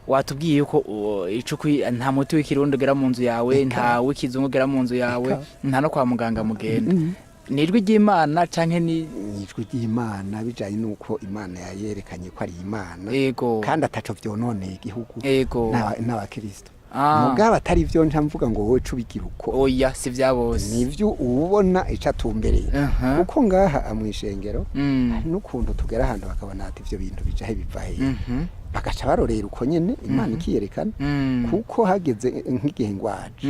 Watubwiye yuko ico nta muti w'ikirundi ugera mu nzu yawe, nta w'ikizungu ugera mu nzu yawe, nta no kwa muganga mugenda. Ni ijwi ry'Imana canke ni Ijwi ry'Imana bijanye n'uko Imana yayerekanye ko ari Imana, kandi ataco vyononeye igihugu n'abakristo. Mugabo atari vyo, nca mvuga ngo wowe cubigira uko. Oya, si vya bose. Nivyo ubona ico atumbereye, kuko ngaha mw'ishengero hari n'ukuntu tugera ahantu bakabona ati ivyo bintu bija he, biva he? Bagaca barorera uko nyene, Imana ikiyerekana. Kuko hageze nk'igihe ngwaje,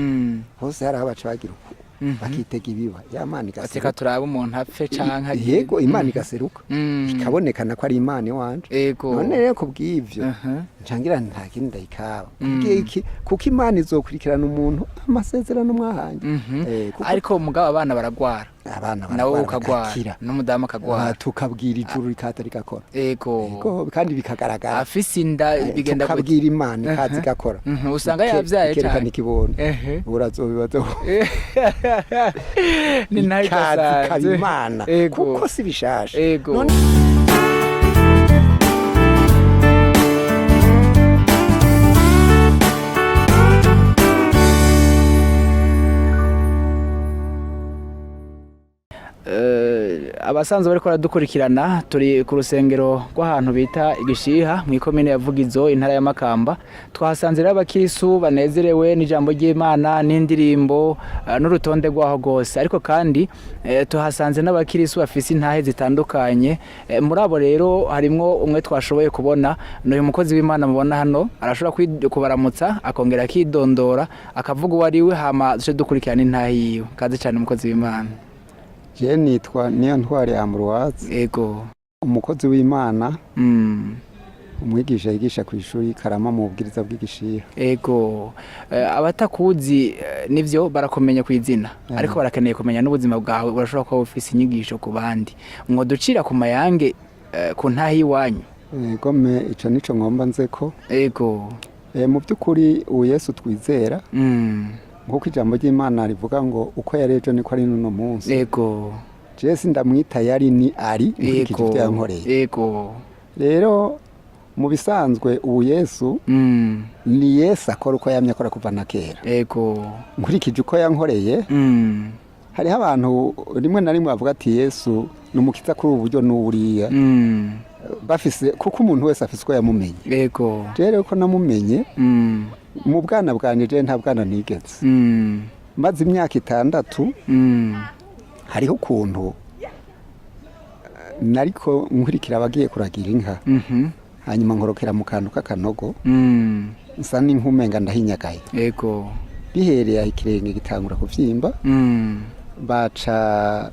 hose hari aho baca bagira uku, bakitega ibiba, ya Mana Reka igaseruka. turabe umuntu apfe canke agire. Yego, Imana igaseruka, ikabonekana ko ari Imana iwanje. None rero kubw'ivyo, ncangira nta kindi ndayikaba. Kubwiye iki? Kuko Imana izokurikirana umuntu amasezerano mwahanye. Kuko Ariko mugabo abana baragwara. Abana Nawe baragwara ukagwara, bagakira. n'umudamu akagwara. Tukabwira ijuru rikaza rigakora. Yego, kandi bikagaragara. Afise inda, bigenda gute? Tukabwira Imana ikaza igakora. Usanga yavyaye ikerekana cane. ikibondo. Urazobibaza. Ni nayo Ikaza ikaba idasanzwe. Imana, kuko si bishasha. None Abasanzwe bariko baradukurikirana, turi ku rusengero rw'ahantu bita Igishiha mu ikomine ya Vugizo, intara ya Makamba. Twahasanze rero abakirisu banezerewe n'ijambo ry'Imana n'indirimbo, n'urutonde rwaho rwose. Ariko kandi tuhasanze n'abakirisu bafise intahe zitandukanye. Muri abo rero harimwo umwe twashoboye kubona, ni uyu mukozi w'Imana mubona hano. Arashobora kubaramutsa, akongera akidondora, akavuga uwo ari we, hama duce dukurikirana intahe yiwe. Kaze cyane, umukozi w'Imana. Je nitwa Niyo Ntwari Ambroise, umukozi w'Imana, umwigisha yigisha ku ishuri Karama mu bubwiriza bw'Igishiha. Ego. Abatakuzi, nivyo barakumenya ku izina, ariko barakeneye kumenya n'ubuzima bwawe. Urashobora kuba ufise inyigisho ku bandi, mwoducira ku mayange ku ntahe y'iwanyu? Ego me, ico nico ngomba nze ko mu by'ukuri ubu Yesu twizera, nk'uko ijambo ry'Imana rivuga ngo uko yari ejo niko ari n'uno munsi. Je sindamwita yari, ni ari, nkurikije ivyo yankoreye. Rero mu bisanzwe ubu Yesu ni Yesu akora uko yamye akora kuva na kera. Nkurikije uko yankoreye, hariho abantu rimwe na rimwe bavuga ati Yesu ni umukiza kuri ubu buryo n'uburiya, bafise, kuko umuntu wese afise uko yamumenye. Rero uko namumenye mu bwana bwanje, je nta bwana nigeze. Maze imyaka 6, hariho ukuntu nariko nkurikira abagiye kuragira inka, hanyuma nkorokera mu kantu k'akanogo, nsa n'inkumenga ndahinyagaye. Bihereye aho ikirenge gitangura kuvyimba, baca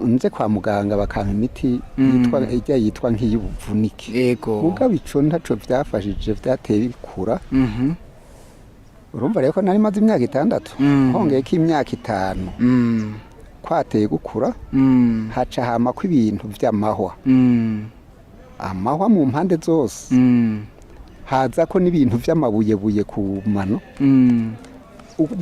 nze kwa muganga bakampa imiti yitwa ijya yitwa nk'iy'ubuvunike. Mugabo ico ntaco vyafashije, vyateye bikura. Urumva rero ko nari maze imyaka 6, hongeyeko imyaka 5, kwateye gukura, haca hama ko ibintu vy'amahwa, amahwa mu mpande zose, haza ko n'ibintu vy'amabuyebuye ku mano,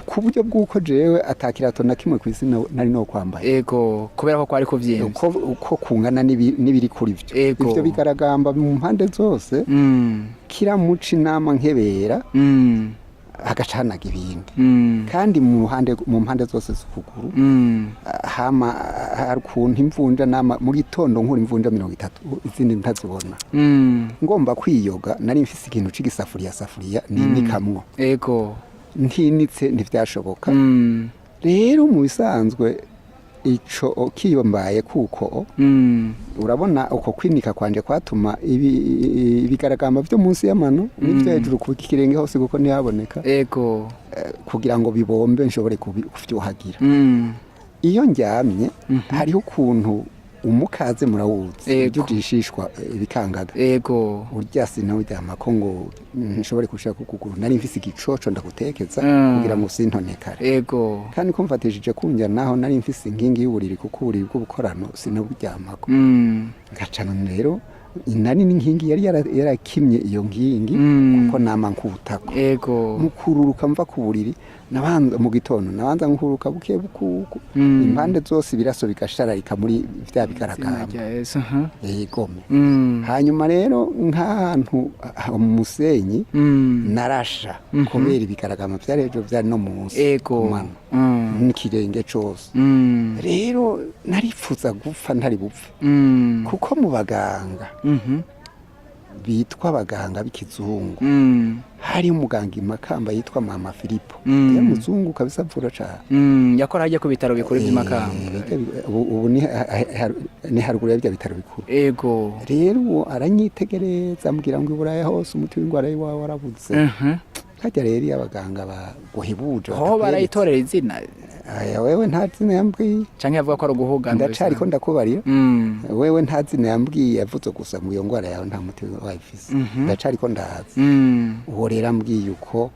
ku buryo bw'uko jewe atakirato na kimwe kw'isi nari no kwambaye. Ego, kubera ko kwari kuvyimvye. Uko kungana n'ibiri kuri vyo, ivyo bigaragamba mu mpande zose, kiramuca inama nkebera, hagacanaga ibindi, kandi mu mpande zose z'ukuguru. Hama hari ukuntu imvunja nama mu gitondo nkura imvunja 30, izindi ntazibona. Ngomba kwiyoga, nari mfise ikintu c'igisafuriya safuriya ninikamwo. Ntinitse ntivyashoboka. Rero mu bisanzwe ico kiyombaye kuko urabona uko kwinika kwanje kwatuma ibigaragamba vyo munsi y'amano n'ivyo hejuru ku kirenge hose, kuko ntihaboneka, kugira ngo bibombe nshobore kuvyuhagira. Iyo ndyamye hariho ukuntu umukaze murawuzi, ibyo ujishishwa ibikangaga. Urya sinawuryama ko ngo nshobore kushaka kukuguru, nari mfise igicoco ndagutekeza kugira ngo sintonekare. Kandi ko mfatishije kunjya naho nari mfise inkingi y'uburiri, kuko uburiri bw'ubukorano sinaburyamako. Ngacana rero Inani n'inkingi yari yarakimye iyo nkingi, kuko nama nkutako. Mu kururuka mva ku buriri, nabanza mu gitondo, nabanza nkururuka buke bukuku, impande zose ibiraso bigashararika muri vya Izina bigaragamba. rya Yesu. Mhm. Yegome. Hanyuma rero nk'ahantu mu musenyi, narasha kubera ibigaragamba vyari hejuru, vyari no munsi ku mano, n'ikirenge cose. Rero naripfuza gupfa ntari bupfe, kuko mu baganga bitwa abaganga b'ikizungu, hari umuganga i Makamba yitwa Mama Filipo. Yari umuzungu kabisa, avura cane. Yakora hajya ku bitaro bikuru by'Imakamba. Ubu ni haruguru ya bya bitaro bikuru. Rero uwo aranyitegereza, ambwira ngo iburaya hose umuti w'indwara y'iwawe warabuze. Hajya rero iyo abaganga baguhebuje Ho batakweretse. Barayitorera izina? Aya, wewe nta zina yambwiye. Canke yavuga ko ari uguhugana? Ndacariko ndakubarira. Wewe nta zina yambwiye, yavuze gusa ngo iyo ndwara yawe nta muti wayifise. Ndacariko ndazi. Uwo rero ambwiye uko,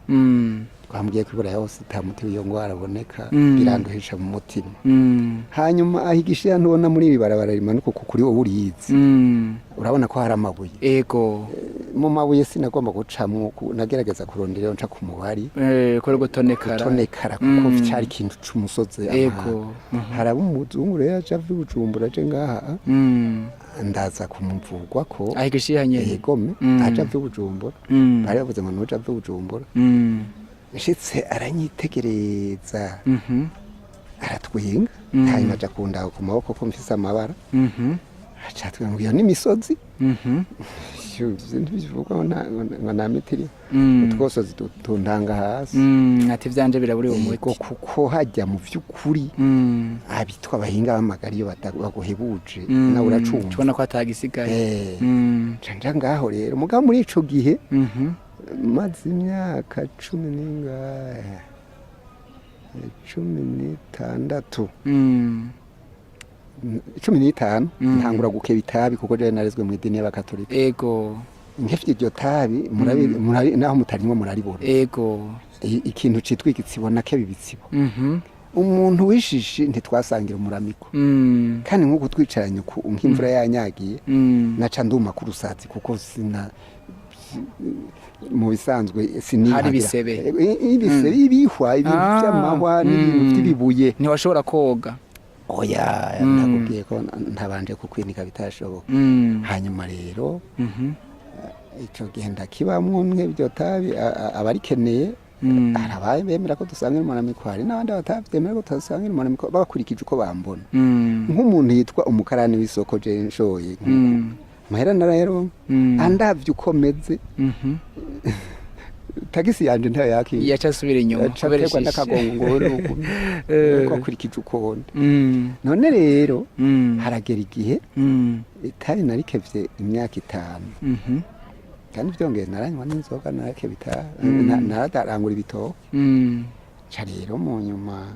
twambwiye ko iburaya hose ata muti w'iyo ndwara aboneka, biranduhisha mu mutima. Hanyuma ahigisha ntubona muri iri barabara rimanuka uku, kuri wowe uriyizi, urabona ko hari amabuye. Mu mabuye sinagomba gucamwo, nagerageza kurondera iyo nca ku mubari. Kuri gutonekara. Gutonekara, kuko cyari ikintu c'umusozi. Haraba umuzungu rero aje ava i Bujumbura, aje ngaha, ndaza kumuvugwa ko. Ahigishiha nyene? Yegome. Aje ava i Bujumbura. Bari bavuze ngo nuje ava i Bujumbura. Nshitse aranyitegereza, aratwenga, hanyuma aja kundaba ku maboko ko mfise amabara, aca atwenga ngo iyo ni imisozi. Ntibivugwaho ngo nta miti, utwosozi tuntanga hasi. Ati vyanje biraburiwe Yego, umuti. kuko hajya mu vy'ukuri, abitwa abahinga b'amagara iyo baguhebuje, nawe uracumva. Tubona ko atagisigaye. Nca nja ngaho rero, mugabo muri ico gihe maze imyaka cumi n'ingahe, 16, 15, ntangura gukeba itabi, kuko jewe narezwe mu idini y'abakatolika. Nkefye iryo tabi, naho mutarinywa muraribona. Ikintu citwa igitsibo, nakeba ibitsibo. Umuntu wishishi ntitwasangira umuramiko. Kandi nk'uko twicaranye uku, nk'imvura yanyagiye, naca nduma ku rusatsi, kuko sina mu bisanzwe siniyuhagira. Hari ibisebe. Ibisebe, ibihwa, ibintu by'amahwa n'ibintu by'ibibuye. Ntiwashobora koga? Oya, ndakubwiye ko ntabanje kukwinika bitashoboka. Hanyuma rero ico gihe ndakibamwo nk'iryo tabi, abarikeneye, hari abemera ko dusangira umuramiko, hari n'abandi batavyemera ko dusangira umuramiko, bakurikije uko bambona. Nk'umuntu yitwa umukarani w'isoko, je nshoye amahera narayaronka, andavye uko meze, tagisi yanje ntayo yakira. Yaca asubira inyuma kubera Acaterwa ishishi. n'akagongo ngo nuko nuko akurikije uko ndi. None rero haragera igihe, itabi narikevye imyaka 5, kandi vyongeye naranywa n'inzoga, narakeba itabi, naradarangura ibitoke. Ca rero mu nyuma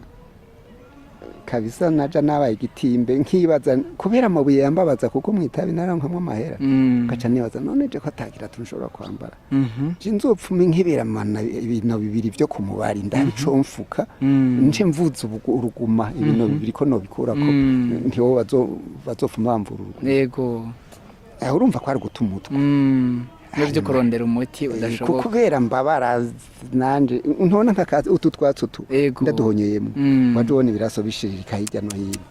kabisa naja nabaye igitimbe, nkibaza kubera amabuye yambabaza, kuko mu itabi narankamwo amahera, ngaca nibaza none je ko atagira nshobora kwambara, je nzopfuma nkeberamana ibintu bibiri vyo ku mubari, ndabicomfuka, nce mvuza uruguma, ibintu bibiri ko nobikurako, ntiwo bazopfuma bamvura uruguma. Aho urumva ko ari guta umutwe. N'ibyo kurondera umuti udashoboka. Kubera mbabara nanje ntubona nk'akazi utu twatsi utu, ndaduhonyeyemo, waje ubona ibiraso bishiririka hirya no hino.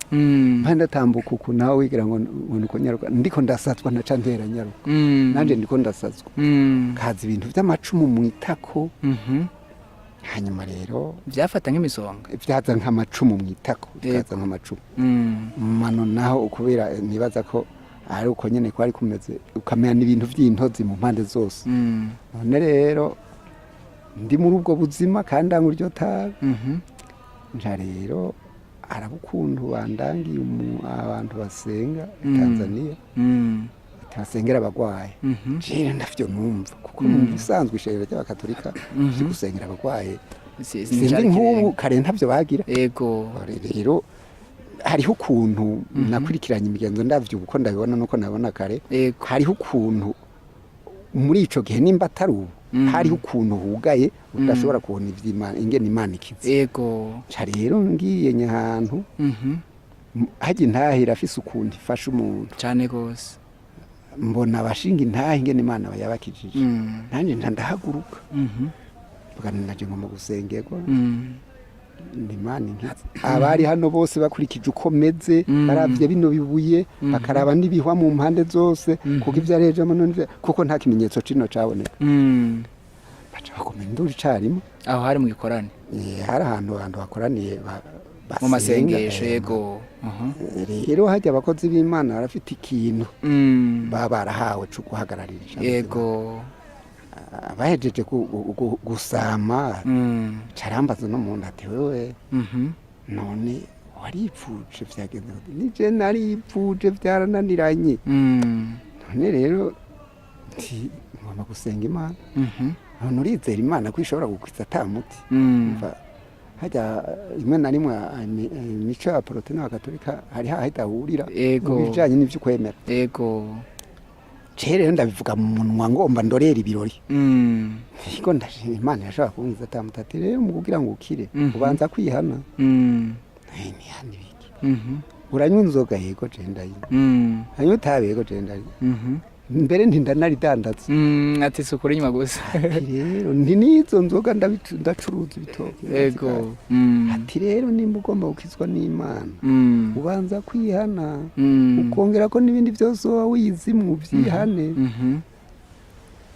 Mpa ndatambuka uku, nawe wigira ngo niko nyaruka, ndiko ndasatswa, ntaca ntera nyaruka. Nanje ndiko ndasatswa, kaza ibintu vy'amacumu mu itako. Hanyuma rero Vyafata nk'imisonga. Vyaza nk'amacumu mu itako, vyaza nk'amacumu. Mano naho kubera nibaza ko ari uko nyene kwari kumeze, ukamenya n'ibintu vy'intozi mu mpande zose. None rero ndi muri ubwo buzima kandi anywa iryo tabi. Nca rero araba ukuntu bandangiye abantu basenga i Tanzania, ati basengera abagwayi. Jewe ndavyo numva, kuko mu bisanzwe ishengero ry'abakatolika vyo gusengera abagwayi sinzi, nk'ubu kare ntavyo bagira. Rero hariho ukuntu nakurikiranye imigenzo, ndavyo uko ndabibona nuko nabona kare. Hariho ukuntu muri ico gihe, nimba atari ubu, hariho ukuntu hugaye udashobora kubona ivy'Imana, ingene Imana ikize. Ca rero ngiye nyahantu, harya intahira afise ukuntu ifasha umuntu. Cane gose. Mbona abashinga intahe ingene Imana bayabakijije, nanjye nca ndahaguruka, mvuga nti naje ngomba gusengerwa, ni Imana inkiza. Abari hano bose bakurikije uko meze, baravye bino bibuye, bakaraba n'ibihwa mu mpande zose, kuko ivyo arejemo none, kuko nta kimenyetso cino caboneka, baca bakoma induru icarimwe. Aho hari mu gikorane? Hari ahantu abantu bakoraniye mu basenga, masengesho. Yego. Rero hajya abakozi b'Imana barafite ikintu baba barahawe co guhagararira ijambo. Bahejeje gusama, carambaza n'umuntu ati: "Wewe, none waripfuje, vyagenze gute?" Nije naripfuje, vyarananiranye. None rero nti ngomba gusenga Imana. None urizera Imana ko ishobora gukiza ata muti? Umva, hajya rimwe na rimwe imico ya porotesitanti n'abakatolika hari haho idahurira mu bijanye n'ivyo kwemera. Je rero ndabivuga mu munwa, ngomba ndorera ibirori. Niko ndashima Imana yashobora kunkiza ata muti. Ati: "Rero mu kugira ngo ukire, ubanza kwihana." Nihana ibiki? Uranywa inzoga? Yego, je ndayinywa. Hanyuma itabi? Yego, je ndarinywa. Mbere nti ndanaridandaza. Ati si ukuri inyuma gusa. Ati rero nti n'izo nzoga ndacuruza ibitoki. Ati: "Rero nimba ugomba gukizwa n'Imana, ubanza kwihana, ukongera ko n'ibindi byose woba wizimwe ubyihane."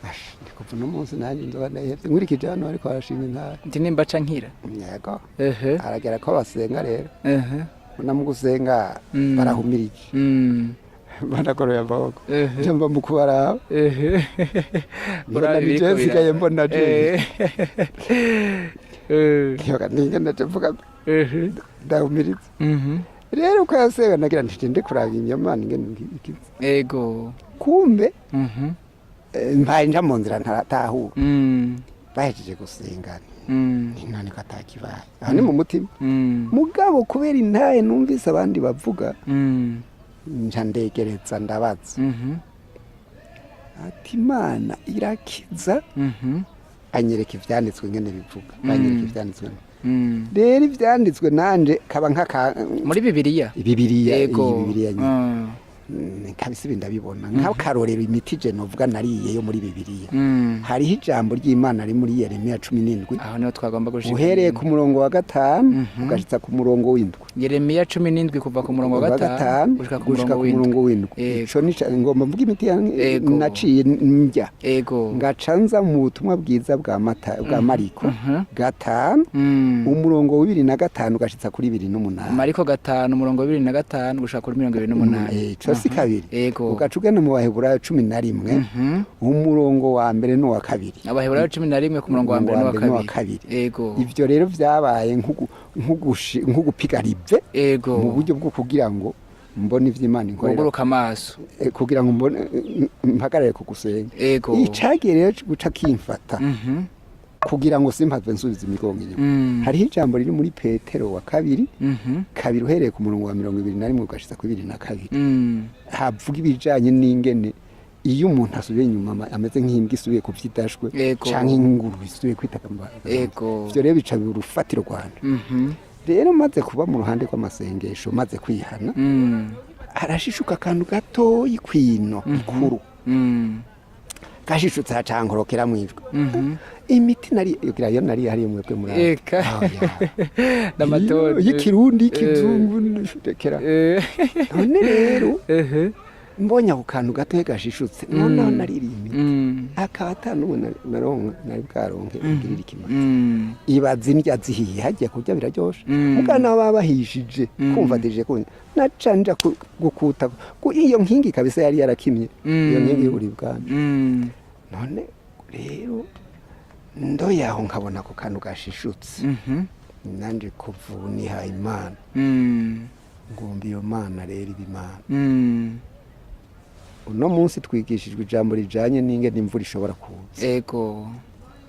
Ash, ndi kuva uno munsi nanjye inzoga ndayihevye, nkurikije hano ariko barashinga intara. Nti nimba ca nkira. Yego. Aragera ko basenga rero, na mu gusenga barahumirije, banagoroye amaboko, nje mba mu kubaraba, mbona Urabe ni je ibiriko nsigaye mbona je ntiyoga ningene nje mvuga, ndahumiriza. Rero uko yasenga nagira nti nde kuraba inyama ingene ikize. Kumbe mbaye nja mu nzira ntaratahura. Bahejeje gusenga, none ko atakibaye, aha ni mu mutima. Mugabo kubera intahe numvise abandi bavuga, nca ndegereza ndabaza. Ati: "Imana irakiza?" Anyereka ivyanditswe ingene bivuga, banyereka ivyanditswe. Rero ivyanditswe nanje kaba nk'aka Muri Bibiliya? Bibiliya. Yego. Iyi Bibiliya nyine. Kabisa ibi ndabibona nk'akarorero, imiti je novuga nariye yo muri Bibiliya, hariho ijambo ry'Imana riri muri Yeremiya 17. Aho niho twagomba gushika. Uhereye ku murongo wa 5 ugashitsa ku murongo w'7. Yeremiya 17 kuva ku murongo wa 5 gushika ku gushika murongo ku murongo w'7. w'7. Yego. Ico ni ngomba mvuga imiti Yego. naciye ndya, ngaca nza mu butumwa bwiza bwa Mata, bwa Mariko 5, umurongo wa 25 ugashitsa kuri 28. Mariko 5, umurongo wa 25 gushika kuri 28. Ico si kabiri? Yego. Ugaca ugana mu Baheburayo 11, umurongo wa mbere n'uwa kabiri. Abaheburayo 11 ku murongo wa mbere n'uwa kabiri. Yego. Ivyo rero vyabaye nk'ugupiga rive mu buryo bwo kugira ngo mbone ivyo Imana inkorera. Wuguruka amaso. Kugira ngo mbone mpagarare ku gusenga. Icagiye rero guca kimfata kugira ngo simpave nsubiza imigongo inyuma, hariho ijambo riri muri Petero wa kabiri kabiri, uhereye ku murongo wa 21 ugashitsa kuri 22, havuga ibijanye n'ingene iyo umuntu asubiye inyuma ameze nk'imbwa isubiye ku vyidashwe, canke nk'ingurube isubiye kwitaka mu bantu. Ivyo rero bica biba urufatiro rwanje. Rero maze kuba mu ruhande rw'amasengesho, maze kwihana, harashishuka akantu gatoyi kwino ikuru, gashishutse hacankorokera mwijwi. Imiti nari yo nari hariyo mwebwe muri Eka. N'amatoni. Y'ikirundi, y'ikizungu, rekera. None rero mbonye ako kantu gatoya gashishutse, noneho naririye imiti, akaba ata n'umwe naronka nari bwaronke ugirira ikimazi. Ibaza indya zihiye, hagiye kurya biraryoshe. Muga nabo baba bahishije, kumva dije kunya naca nja gukuta iyo nkingi kabisa yari yarakimye, iyo nkingi y'uburi bwanje. None rero ndo yaho nkabona ako kantu gashishutse, nanje kuva ubu nihaye Imana, ngomba iyo Mana rero iba Imana. Uno munsi twigishijwe ijambo rijanye n'ingene imvura ishobora kuza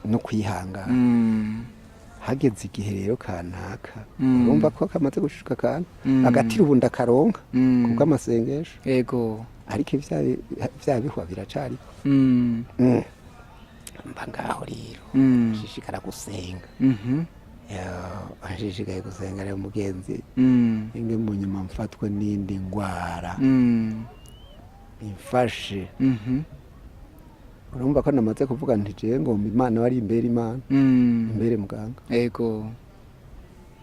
no kwihangana. Hageze igihe rero kanaka, urumva ko kamaze gushishuka akantu, agatira ubu ndakaronka kubw'amasengesho. Ariko ivya bihwa biracariko. Mba ngaho rero, nshishikara gusenga. Nshishikaye gusenga rero mugenzi, inge mu nyuma mfatwe n'indi ngwara. Imfashe. Urumva ko namaze kuvuga nti jewe ngomba Imana wari imbere, Imana imbere muganga.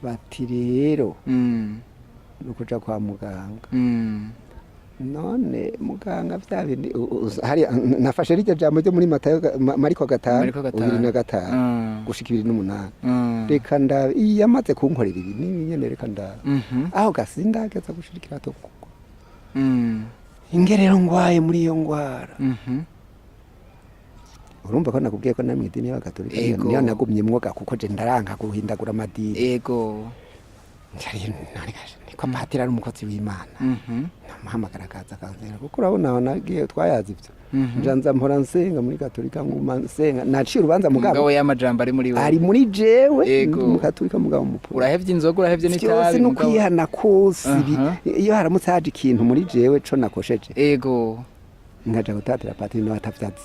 Bati rero ni ukuja kwa muganga. None muganga, vya bindi hariya nafashe rirya jambo ryo muri Matayo Mariko 5, Mariko 5. 25 gushika 28. Reka ndabe iyo yamaze kunkorera ibi n'ibi nyene, reka ndabe aho gasindageza gushira ikirato kuko inge rero ngwaye muri iyo ngwara. Urumva ko nakubwiye ko namwe idini y'Abagatolika niyo nagumyemwo ga, kuko je ndaranka guhindagura amadini. Niko patiri ari umukozi w'Imana, namuhamagara akaza akansengera, kuko urabona aho nagiye twayazi ivyo. Nja nza mpora nsenga muri Katolika, nguma nsenga, naciye urubanza, mugabo Mugabo y'amajambo ari muri wewe. Ari muri jewe. Ego. Mu Katolika, mugabo mupura Urahevye inzoga, urahevye vyose n'itabi, no kwihana kose iyo haramutse haje ikintu muri jewe co nakosheje, nkaja gutatira patiri nawe atavyazi,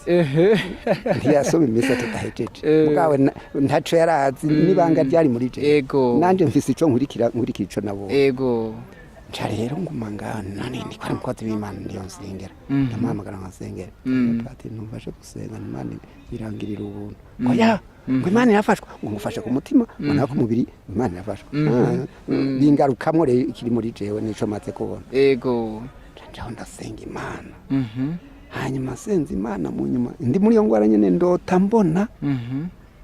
ntiyasoma imisa tudahejeje. Mugawe ntaco yarazi n'ibanga ryari muri jewe. Nanje mfise ico nkurikira, nkurikira ico nabonye. Nca rero nguma ngaho, none niko ari umukozi w'Imana, niyo nsengera. Ndamuhamagara nkasengera. Patiri, ntumfashe gusenga, Imana irangirira ubuntu. Ngo ya, ngo Imana irafashwa, ngo ngufashe ku mutima, ngo naho ku mubiri Imana irafashwa. Ah, bingarukamwo rero ikiri muri jewe nico maze kubona. Nca njaho ndasenga Imana. Hanyuma nsenze Imana, mu nyuma ndi muri iyo ngwara nyene, ndota mbona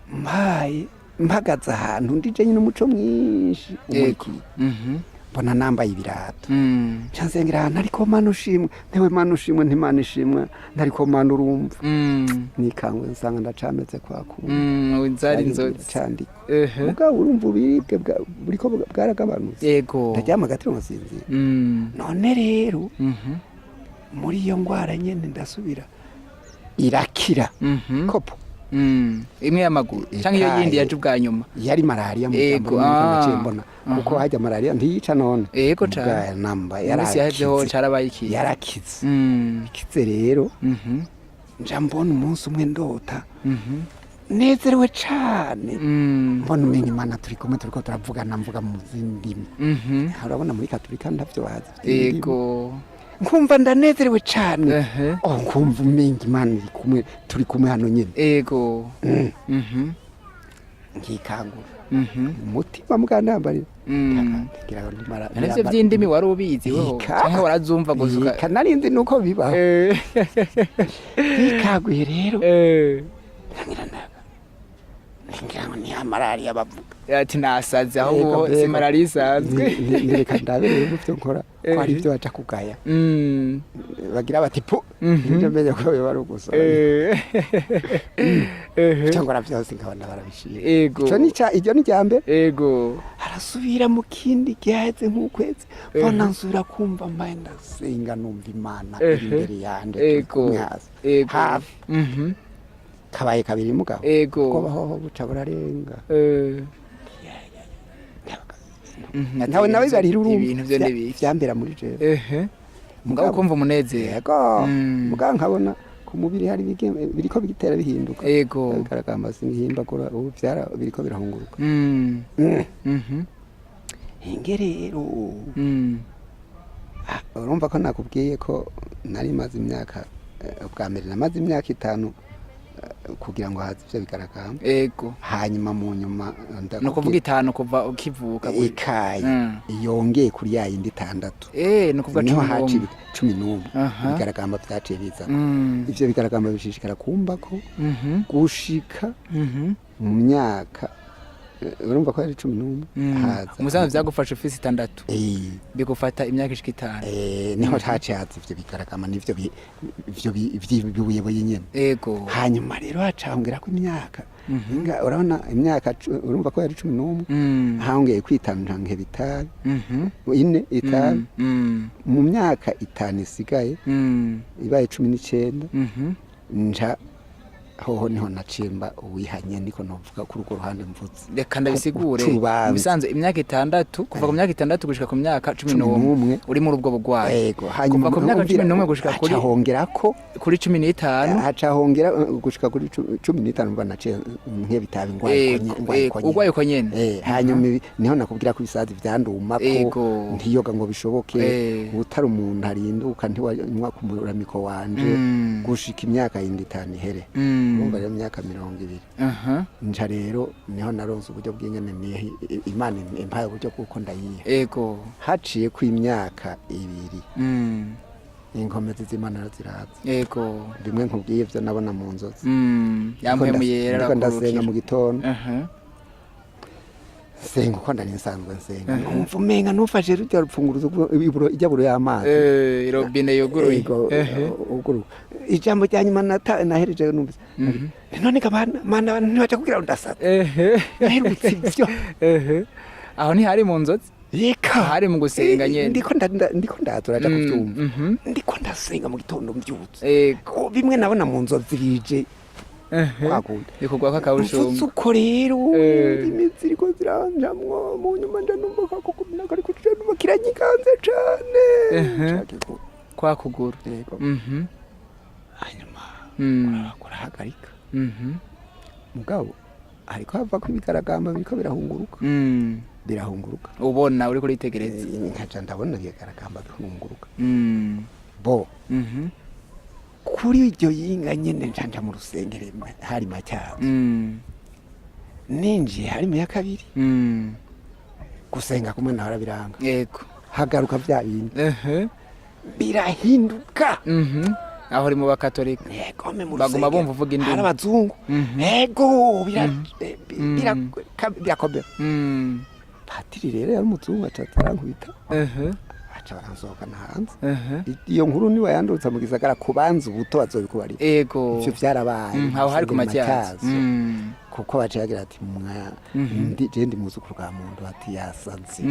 mpaye mpagaze ahantu ndije nyine, umuco mwinshi umurikiye, mbona nambaye ibirato. Nca nsengera ahantu, ariko Mana ushimwe, ntewe Mana ushimwe, ntimana ishimwe, ntariko Mana urumva. Nikangwe nsanga ndacameze kwa kundi. Zari inzozi. Candiko. Mugabo urumva ubiribwe buriko bwaragabanutse. Ndaryama agatiro nkasinzira. None rero muri iyo ngwara nyene ndasubira irakira kopo. Imwe y'amaguru canke iyo yindi yaje ubwa nyuma? Yari malariya mu jambo rimwe, naciye mbona kuko hajya malariya ntiyica none. Ego cane. Ubwa namba Iminsi yahejeho yarakize. carabaye iki? Yarakize. Ikize rero, nja mbona umunsi umwe ndota nezerewe cane, mbona umenya Imana turi kumwe, turiko turavugana, mvuga mu zindimi. Urabona muri Katolika ntavyo bazi vy'indimi. Nkumva ndanezerewe cane. Oh, nkumva umenga Imana iri kumwe, turi kumwe hano nyene. Nkikangura umutima mugandambarira. Ngira ngo None ivyo vy'indimi wari ubizi weho canke warazumva gusa Ika, narinzi nuko bibaho. Bikaguye rero, ngira ndaga, ngira ngo ni ya malariya bavuga. Ati nasaze ahubwo, Ego, si malariya isanzwe. Nireka ndabe rero ivyo nkora ko hari ibyo baja kugaya, bagira bati pu. Nje menye ko biba ari ugusara. Ivyo nkora vyose nkabona barabishima. Ico ni ca, iryo ni irya mbere. Harasubira mu kindi giheze nk'ukwezi, mbona nsubira kumva mbaye ndasenga, numva Imana iri imbere yanje, turi kumwe hasi hafi. Kabaye kabiri mugabo, kuko bahoho buca burarenga. Nawe nawe barira, urumva Ibintu vyo nibiki? Vyambera muri jewe. Mugabo kumva umunezero. Yego. Mugabo nkabona ku mubiri hari biriko bigitera bihinduka. Bigaragamba singihimbagura ubu, vyara biriko birahunguruka. Inge rero, urumva ko nakubwiye ko nari maze imyaka, ubwa mbere namaze imyaka 5, kugira ngo haze ivyo bigaragamba. Hanyuma mu nyuma Ni ukuvuga 5 kuva ukivuka? Ikaye yongeye kuri ya yindi 6. Ni ukuvuga Niho 11. haci 11. Ibigaragamba vyaciye biza. Ivyo bigaragamba bishishikara kumbako gushika mu myaka, urumva ko yari 11, haza Umusanzu vyagufasha ufise 6, bigufata imyaka ishika 5. Niho haciye haza ivyo bigaragamba n'ivyo ivyo vy'ibibuyebuye nyene. Hanyuma rero hacahongerako imyaka. Urabona imyaka urumva ko yari 11, hongeye kwitanu nka itabi, 4 itabi. Mu myaka 5 isigaye, ibaye 19, nca Hoho niho nacimba uwihanye, niko novuga kuri urwo ruhande mvutse. Reka ndabisigure. Urubanza. Mubisanzwe imyaka 6, kuva ku myaka 6 gushika ku myaka cumi Cumi n'umwe n'umwe. uri muri ubwo bugwayi. Yego, hanyuma Kuva ku myaka 11 gushika haca hongerako kuri 15. Haca hongera gushika kuri 15, mba naciye nk'ibitaba ingwaye. Urwaye uko nyene. Hanyuma niho nakubwira ko ibisazi vyanduma ko ntiyoga ngo bishoboke. Utari umuntu arinduka, ntiwanywa ku muramiko wanje gushika imyaka yindi 5 ihere. Urumva rero imyaka 20. Nca rero niho naronse uburyo bw'ingene nihe Imana impaye uburyo bw'uko ndayiha. Haciye ku imyaka 2, inkomezi z'Imana ziraza. Bimwe nkubwiye ivyo nabona mu nzozi. Yampwemu yera Ndiko ndasenga mu arakurukira. gitondo, nsenga uko ndari nsanzwe nsenga, numva umenga nufashe rurya rupfunguruzo ijaburo y'amazi. Robine yuguruye. Ego, uguruye. Ijambo rya nyuma nahereje numvise none ga bana mana, abantu ntibaja kugira ngo ndasaze. Naherutse ivyo. Aho ntihari mu nzozi? Reka. Hari mu gusenga nyene. Ndiko ndaza, uraja kuvyumva. Ndiko ndasenga mu gitondo mbyutse. Ko bimwe nabona mu nzozi bije kwakundi. Bikugwa ko Mvutse akawushumba. Uko rero imitsi iriko ziranjamwo, mu nyuma nja numva kakugumina kariko numva kiranyikanze cane. Ca Kwa kuguru. Yego. Hanyuma kurahagarika. Mugabo hariko hava ko ibigaragamba biriko birahunguruka. Birahunguruka. Ubona uriko uritegereza. Nkaca ndabona ibigaragamba bihunguruka. Bo kuri iryo yinga nyene nca mu rusengero hari Matyazo. Ninjiye hari mu ya kabiri. Gusenga kumwe nawe arabiranga. Hagaruka vya bindi. Birahinduka. Aho uri mu bakatolika. Yego, me mu Baguma rusengero. bumva uvuga indimi. Hari abazungu. Yego, birakomera. Patiri rero yari umuzungu, aca arankubita. Aca baransohokana hanze. Iyo nkuru niwe yandutse mu gisagara, kubanza ubuto bazobikubarira. Ivyo vyarabaye. Aho hari ku Matyazo. Matyazo. Kuko baciye bagira ati mwa ndi je ndi muzukuru bwa muntu, ati yasaze.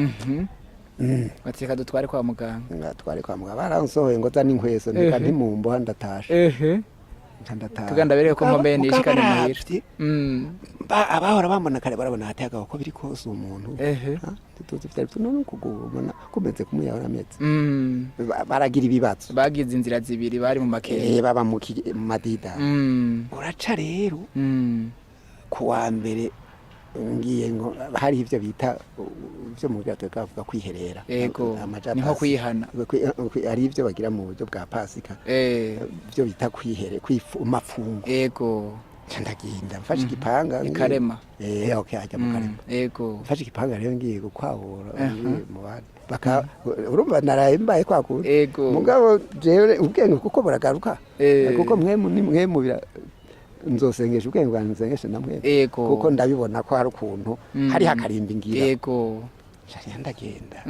Bati reka dutware kwa muganga. Ngatware kwa muganga, baransohoye ngo zana inkweso, ndeka ntimumboha, ndatashe. Nca ndataha. Kugira ndabereke ko nkomeye nishikane muhira. Baravye, abahora bambona kare barabona hati agabo ko biri kose umuntu. Ha, ntituzi vyari byo none ukuguru ubona kumeze kumuyahora ameze. Baragira ibibazo. Bagize inzira zibiri, bari mu makenga. Baba mu madida. Uraca rero ku wa mbere ngiye ngo hari ivyo bita ivyo mu bwato bwavuga kwiherera. Amaja Ni nko Pasika. kwihana. Hari ivyo bagira mu buryo bwa Pasika, ivyo bita kwihere kwifu mafungo. Nca ndagenda mfashe igipanga Ikarema. Okay, ajya mu Karema. Mfashe igipanga rero ngiye gukwabura ngiye mu bandi baka urumva naraye mbaye kwakura. Mugabo jewe ubwenge kuko buragaruka. Kuko mwemu ni mwemu bira nzosengesha ubwenge bwanjye, nsengeshe na mwemu. Kuko ndabibona ko hari ukuntu hari hakarimba ngira. Nca ndagenda.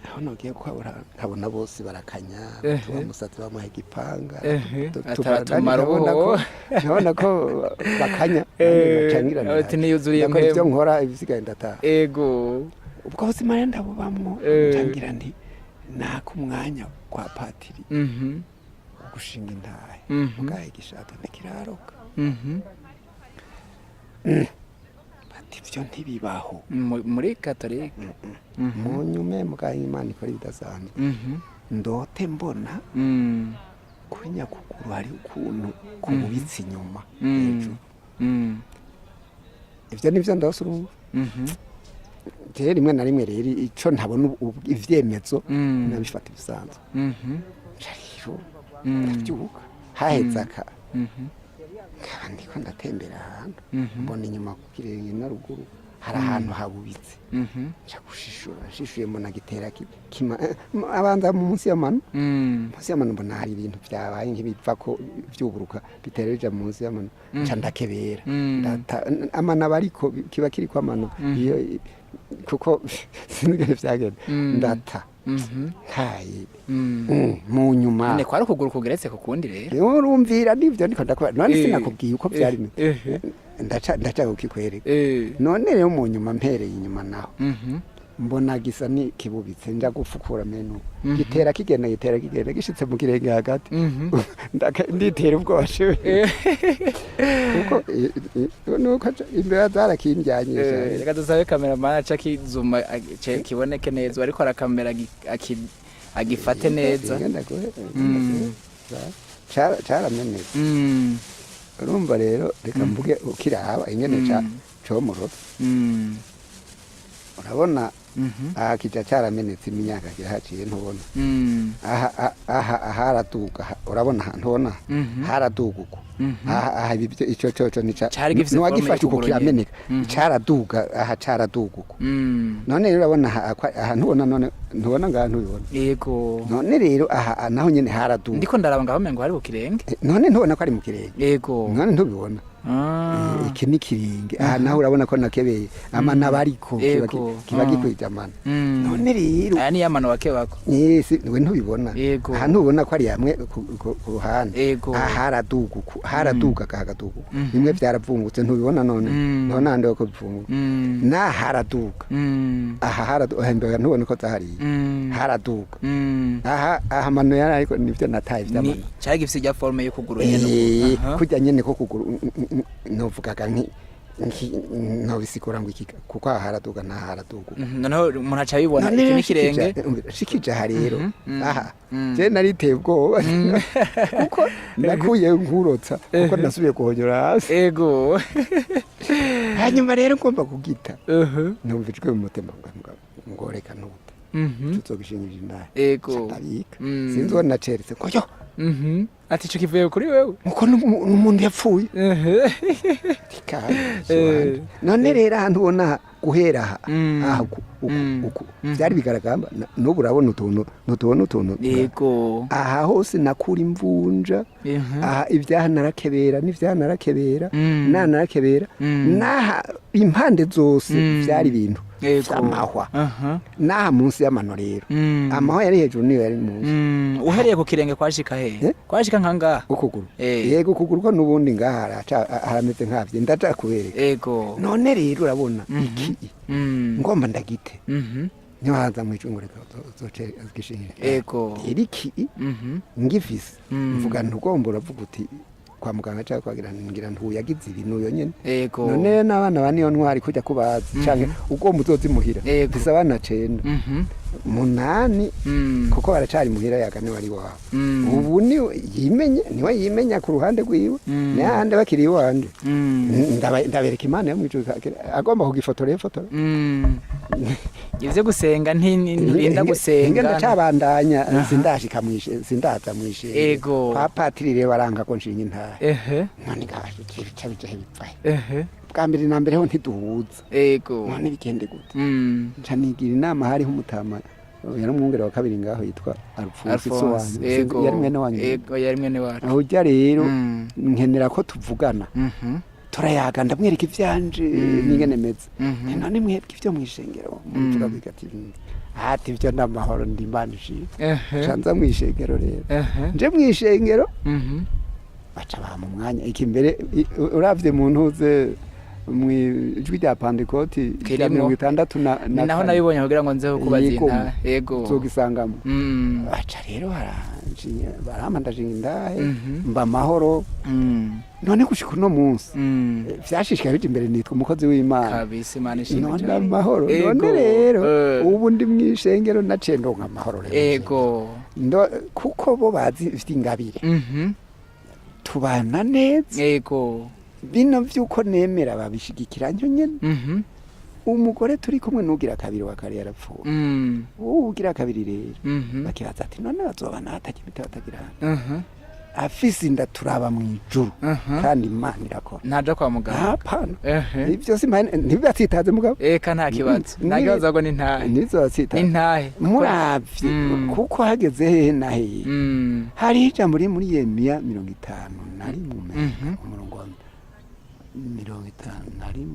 Aho nogiye kwabura nkabona bose barakanya, tuba musatsi bamuha igipanga. Ataratumara nkabona ko ubuho. Nkabona ko bakanya. Bacangira. Ati niyuzuriye ndakora ibyo mpemu. nkora, ibisigaye ndataha. Ubwo buzima rero ndabubamwo. Ncangira nti naka umwanya kwa patiri wo gushinga intahe. Mugahe igishato ntikiraroka. Bati ivyo ntibibaho. Muri katolika. Mu nyume mugahe Imana ikora ibidasanzwe. Ndote mbona kuri nyakuguru hari ukuntu kububitse inyuma hejuru. Ivyo nivyo ndose, urumva. Rero rimwe na rimwe rero ico ntabona ivyemezo nabifata ibisanzwe. Nca rero ndavyuka, haheze aka nkaba ndiko ndatembera ahantu, mbona inyuma ku kirenge na ruguru hari ahantu habubitse. Nca gushishura, nshishuye mbona gitera abanza munsi y'amano. Munsi y'amano mbona hari ibintu vyabaye nk'ibiva ko vyuburuka, bitera bija munsi y'amano. Nca ndakebera. Amano aba ariko kiba kiriko amano iyo kuko sinigene vyagenda. Ndata ntaye. Mu nyuma None kwari ukuguru kugeretse ku kundi rero. Urumvira nivyo ndiko ndakubwira none. Sinakubwiye uko vyari bimeze. Ndaca kukikwereka. None rero mu nyuma mpereye inyuma naho. Mbona gisa nikibubitse, nja gufukura menu, gitera kigenda, gitera kigenda, gishitse mu kirenge hagati, nditera ubwoba shewe, kuko nuko imbeba zarakindyanyije. Reka dusabe kameramani aca kizuma kiboneke neza, ariko arakamera agifate neza. Ngenda guhe. Caramenetse. Urumva rero, reka mvuge ukiraba ingene comorotse. Urabona, aha kija caramenetse, imyaka kirahaciye, ntubona? Aha aha haraduga, urabona aha, ntubona? Haraduga uko. Aha aha ibi ico coco nica Cari gifise forme nuwagifashe uko y'ukuguru nyene. kirameneka. Caraduga aha, caraduga uko. None rero urabona aha, aha ntubona? None ntubona ngaha, ntubibona? Yego. None rero aha naho nyene haraduga. Ndiko ndaraba ngaho mengo hari ku kirenge. None ntubona ko ari mu kirenge? Yego. None ntubibona? Ah. Iki ni kirenge, aha naho urabona ko nakebeye amana bariko kiba kiba gikwije amana. None rero Aya ni yamano wakebako. Yes, we ntubibona? Yego. Aha ntubona ko ari hamwe ku ruhande? Yego. Aha haraduga uku, haraduga aha hagaduga uku. Bimwe vyaravungutse, ntubibona none? Ntubona handi ko bivunguka? Na haraduga. Aha haraduga, imbeba ntubona ko zahariye? Haraduga. Aha aha amano yari, ariko nivyo nataye Ni vy'amano. cari gifise ijya forme y'ukuguru nyene. Aha. Kurya nyene ko kuguru novugaga nki nobisigura ngo iki, kuko aha haraduga n'aha haraduga. Noneho umuntu aca abibona, None iki ni rero kirenge. Shikije aha rero, aha je nariteye ubwoba kuko nakuye nkurotsa, kuko nasubiye guhonyora hasi. Hanyuma rero ngomba kugita, numva ijwi mu mutima ngo reka ntute, tuzogishingira indahe. Ndabika. Sinzi uwo naceretse ngo yo. Ati ico kivuye kuri wewe. Nkuko n'umuntu yapfuye. Tikaye. None rero ahantu ubona aha, guhera aha, aha uku uku, uku byari bigaragamba. N'ubu urabona utuntu, ntutubona utuntu? Yego. Aha hose nakura imvunja. Aha ibyaha narakebera n'ivyaha narakebera, na narakebera, n'aha impande zose byari ibintu vy'amahwa. N'aha munsi y'amano rero, amahwa yari hejuru niyo yari munsi. Uhereye ku kirenge kwashika he? Eh? Kwashika nkangaha? Ukuguru. Eh. Yego, ukuguru ko n'ubundi ngaha harameze nkavye, ndaja kubereka. None rero urabona iki, ngomba ndagite, niho haza mwijwi reka uzoce gishinge. Rero iki ngifise, mvuga ntugomba, uravuga uti kwa muganga cyangwa kwagira ngira ntuyagize ibintu yo nyene. None n'abana ba niyo ntwari kujya kubazi canke ugomba uzozimuhira. Mfise abana 9, 8, kuko baracari muhira yaga niwe ari wabo. Ubu ni yimenye, niwe yimenya ku ruhande rwiwe. N'ahandi bakiri iwanje, ndabereka Imana yo mwijuru, agomba kugifotora yifotora. Ivyo gusenga ntirinda gusenga. Ndacabandanya, sindashika mwishe, sindaza mwishe. Kwa patiri rero baranga ko nshinga intahe. None bica bija bipfahe? Bwa mbere na mbere ho ntiduhuza. None bigende gute? Nca nigira inama, hariho umutama yari umwungere wa kabiri ngaho yitwa Alphonse, so Alphonse. wanyu. Yari mwene wanyu. Yego, yari mwene wacu. Aho ujya rero, nkenera ko tuvugana. Turayaga, ndamwereka ivyanje n'ingene meze. None mwebwe ivyo mwishengero muvuga biga ati ivyo n'amahoro, ndi Imana ishimwe. Nca mwishengero rero. Nje mwishengero, baca bampa umwanya iki mbere uravye mu ntuze mwijwi rya Pantekoti rya Kirimwo. 64 na Ni naho 4. nabibonye kugira ngo nzeho kubaza Yego. intahe. Yego. Uzogisangamo. Baca rero barampa, ndashinga indahe, mba amahoro. None gushika uno munsi, vyashishikaye bija imbere, nitwa umukozi w'Imana. Kabisa, Imana ishimwe None cyane. amahoro. None rero ubu ndi mw'ishengero, naciye ndonka amahoro rero. Kuko bo bazi ivy'ingabire, tubana neza. Bino vy'uko nemera babishigikira nyo nyene. Umugore turi kumwe n'ugira kabiri, wa kare yarapfuye. Uwo ugira kabiri rero, bakibaza ati none bazobana batagira imiti, batagira, afise inda, turaba mw'ijuru. Kandi Imana irakora. Ntaja kwa muganga. Hapana. Ivyo si ntibibatsitaze mugabo. Eka, nta kibazo, nta kibazo, ahubwo ni ntahe. Ntibizobatsitaze. Ni ntahe. Muravye, kuko hageze hehe na hehe, hariho ijambo riri muri Yeremiya 51, umurongo wa 51,